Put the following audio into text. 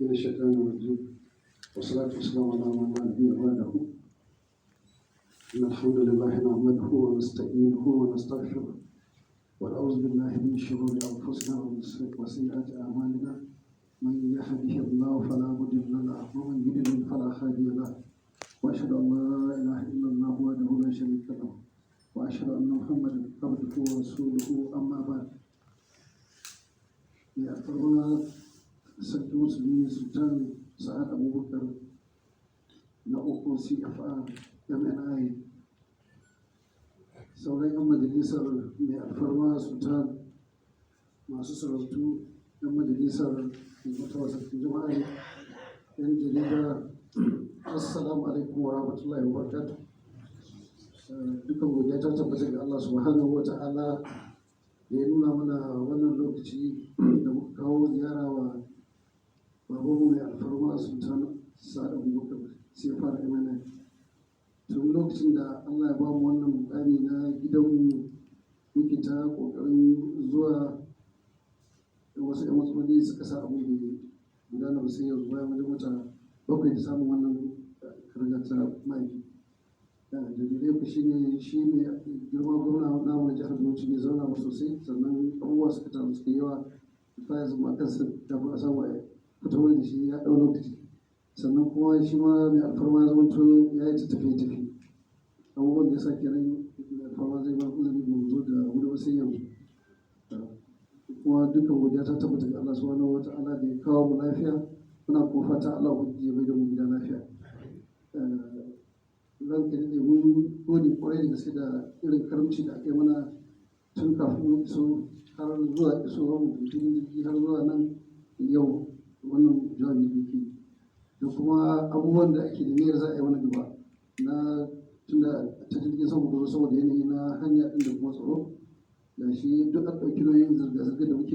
من الشيطان الرجيم، والصلاة والسلام على من لا نبي بعده. إن الحمد لله نحمده ونستعينه ونستغفره، ونعوذ بالله من شرور أنفسنا ومن وسيئات أعمالنا. من يهده الله فلا مضل له، ومن يضلل فلا هادي له. وأشهد أن لا إله إلا الله وحده لا شريك له، وأشهد أن محمدا عبده ورسوله. أما بعد، يا alfarma Sarkin Musulmi Sultan Sa'ad Abubakar na uku, CFR MNI, sauran 'yan majalisar mai alfarma Sultan, masu sarautu, 'yan majalisar mai Sarkin Jama'a, 'yan jarida, assalamu alaikum wa rahmatullahi wa barakatuh. Dukkan godiya ta tabbata ga Allah subhanahu wa ta'ala da ya nuna mana wannan lokaci da muka kawo ziyara wa babanmu mai alfarma Sultan Sa'ad Abubakar CFR MNI. Tun lokacin da Allah ya ba mu wannan mukami na gidanmu muke ta kokarin zuwa. Wasu 'yan matsaloli suka sa abu bai gudana ba sai yanzu, bayan wajen wata 7 da samun wannan karaga ta mahaifi. Dalilai ku shine shi ne girma gwamna namu na jihar Bauchi bai zauna ba sosai, sannan abubuwa suka taru suka yawa fa, ya zama kansa kafin a samu a fito da shi ya ɗau lokaci. Sannan kuma shi ma mai alfarma ya zamanto ya yi ta tafiye-tafiye. Abubuwan da ya sa kenan mai alfarma zai ba uzuri ba mu zo da wuri ba sai yanzu. Kuma dukkan godiya ta tabbata ga Allah subhanahu wa ta'ala da ya kawo mu lafiya. Muna kuma fata Allah ubangiji ya bai da mu gida lafiya. Ranka daɗe, mun gode kwarai da gaske da irin karamci da aka yi mana tun kafin mu iso har zuwa isowar mu filin jirgi har zuwa nan yau wannan jawabi da yake, da kuma abubuwan da ake da niyyar za a yi wani gaba na tunda ta jirgin sama zo saboda yanayi na hanya ɗin da kuma tsaro da shi duk an ɗauki nauyin zirga-zirgar da muke.